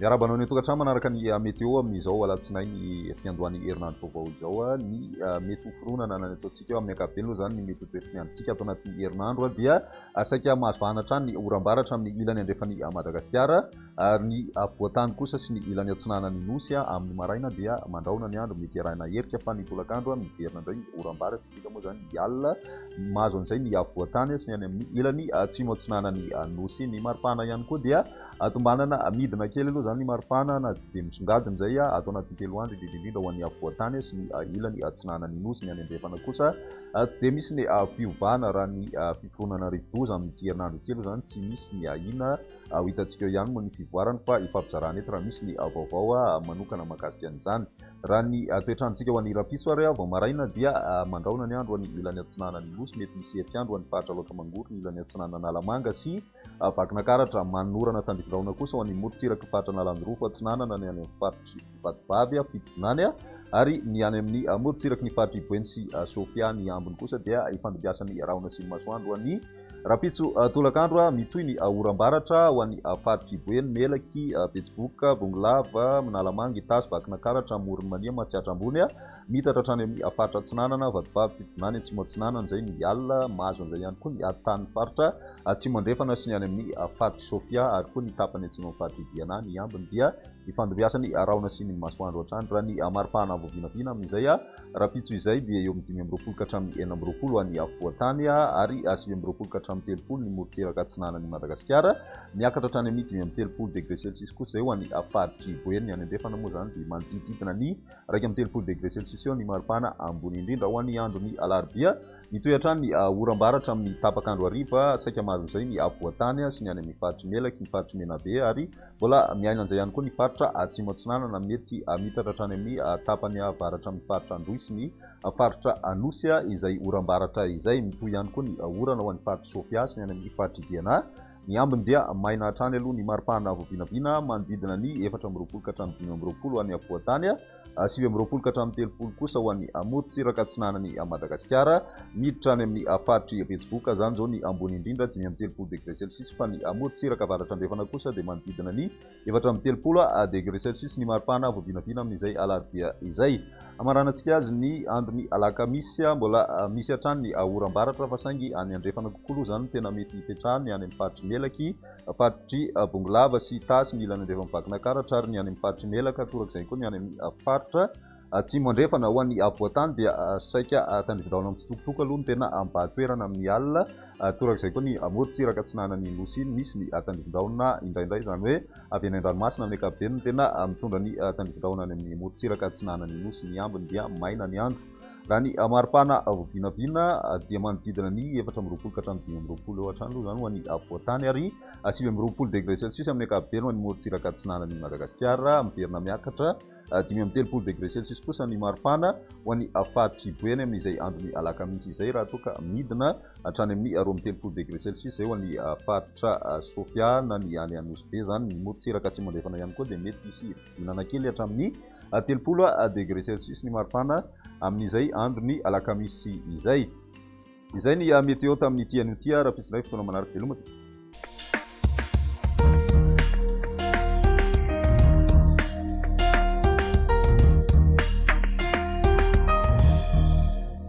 Miarahaba anao any an-tokantrano manaraka ny météo amin'izao alatsinainy fiandohan'ny herinandro vaovao izao. Ny mety ho fironana na ny ataontsika hoe amin'ny ankapobeny aloha izany ny mety ho toetry ny androntsika ato anatin'ny herinandro dia saika mahazo vahana hatrany ny oram-baratra amin'ny ilany andrefan'i Madagasikara ary ny afovoan-tany kosa sy ny ilany atsinanan'ny Nosy. Amin'ny maraina dia mandrahona ny andro, mety arahina herika fa ny tolakandro miverina indray ny oram-baratra, indrindra moa izany ny alina mahazo an'izay ny afovoan-tany sy ny any amin'ny ilany atsimo atsinanan'ny Nosy. Ny maripana ihany koa dia Tombanana midina kely aloha izany ny maripana na tsy dia misongadina izay ato anatin'ny 3 andro, indrindra indrindra ho an'ny afovoan-tany sy ny ilany atsinanan'ny Nosy. Ny any andrefana kosa tsy dia misy ny fiovana raha ny fiforonana rivodoza amin'ity herinandro ity aloha izany tsy misy ny ahiana. Ho hitantsika eo ihany moa ny fivoarany fa hifampizarana eto raha misy ny vaovao manokana mahakasika an'izany. Raha ny toetr'androntsika ho an'ny rahampitso ary vao maraina dia mandrahona ny andro ho an'ny ilany atsinanan'ny Nosy, mety misy herik'andro ho an'ny faritra Alaotra Mangoro, ny ilany atsinanan'Analamanga sy Vakinankaratra, Manorana Tandrifindrahona kosa ho an'ny morontsiraky ny faritra Analanjirofo Atsinanana, ny any amin'ny faritr'i Vatovavy, Fitovinany ary ny any amin'ny morontsiraky ny faritr'i Boeny sy Sofia. Ny ambiny kosa dia ifandimbiasan'ny rahona sy ny masoandro ho an'ny rahampitso tolakandro. Mitohy ny oram-baratra ho an'ny faritr'i Boeny, Melaky, Betsiboka, Bongolava, Analamanga, Itasy, Vakinankaratra, Amoron'i Mania, Matsiatra Ambony. Miitatra hatrany amin'ny faritra Atsinanana, Vatovavy, Fitovinany, Atsimo Atsinanana izay ny alina. Mahazo an'izay ihany koa ny atitan'ny faritra Atsimo Andrefana sy ny any amin'ny faritr'i Sofia ary koa ny tapany atsimon'ny faritr'i Diana. Ny ambiny dia ifandimbiasan'ny rahona sy ny masoandro hatrany. Raha ny maripana avo vinavina amin'izay rahampitso izay dia eo amin'ny 25 ka hatramin'ny 26 any afovoan-tany ary 29 ka hatramin'ny 30 ny morontsiraka atsinanan'i Madagasikara. Miakatra hatrany amin'ny 35 degré celsius kosa izay ho an'ny faritr'i Boeny. Ny any andrefana moa izany dia manodidididina ny 31 degré celsius eo ny maripana ambony indrindra. Ho an'ny andron'ny alarobia, Mitohy hatrany ny oram-baratra amin'ny tapak'andro hariva, saika maro izay ny afovoan-tany sy ny any amin'ny faritr'i Melaky, ny faritr'i Menabe ary mbola miaina an'izay ihany koa ny faritra Atsimo Atsinanana, mety mitatra hatrany amin'ny tapany avaratra amin'ny faritra Androy sy ny faritra Anosy izay oram-baratra izay. Mitohy ihany koa ny orana ho an'ny faritr'i Sofia sy ny any amin'ny faritr'i Diana. Ny ambiny dia maina hatrany aloha ny maripana vao vinavina manodidina ny 24 ka hatramin'ny 25 any afovoan-tany. 29 ka hatramin'ny 30 kosa ho an'ny amorontsiraka atsinanan'i Madagasikara. Miditra any amin'ny faritr'i Betsiboka izany izao ny ambony indrindra, 35 degré celsius, fa ny amorontsiraka avaratra andrefana kosa dia manodidina ny 34 degré celsius ny maripana vao vinavina amin'izay alarobia izay. Hamaranantsika azy ny andron'ny alakamisy, mbola misy hatrany ny oram-baratra fa saingy any andrefana kokoa aloha izany no tena mety hipetrahany, any amin'ny faritr'i Melaky, Faritr'i Bongolava sy Itasy, ny ilany andrefan'i Vakinankaratra ary ny any amin'ny faritr'i Melaka, torak'izay koa ny any amin'ny faritra Atsimo Andrefana. Ho an'ny afovoan-tany dia saika tandrifindrahona mitsitokotoko aloha no tena mibahan-toerana amin'ny alina, torak'izay koa ny morontsiraka atsinanan'ny Nosy iny, misy ny tandrifindrahona indraindray, izany hoe avy eny an-dranomasina amin'ny ankapobeny no tena mitondra ny tandrifindrahona any amin'ny morontsiraka atsinanan'ny Nosy. Ny ambiny dia maina ny andro. Raha ny maripana vinavina dia manodidina ny 24 ka hatramin'ny 25 eo hatrany aloha izany ho an'ny afovoan-tany ary 29 degré celsius amin'ny ankapobeny ho an'ny morontsiraka atsinanan'i Madagasikara. Miverina miakatra 35 degré celsius kosa ny maripana ho an'ny faritr'i Boeny amin'izay andron'ny alakamisy izay raha toa ka midina hatrany amin'ny 32 degré celsius izay ho an'ny faritra Sofia na ny any Anosibe izany. Ny morontsiraka atsimo andrefana ihany koa dia mety hisy fidinana kely hatramin'ny 30 degré celsius ny maripana amin'izay andron'ny alakamisy izay. Izay ny météo tamin'ity anio ity ary rahampitso indray fotoana manaraka. Veloma tompoko.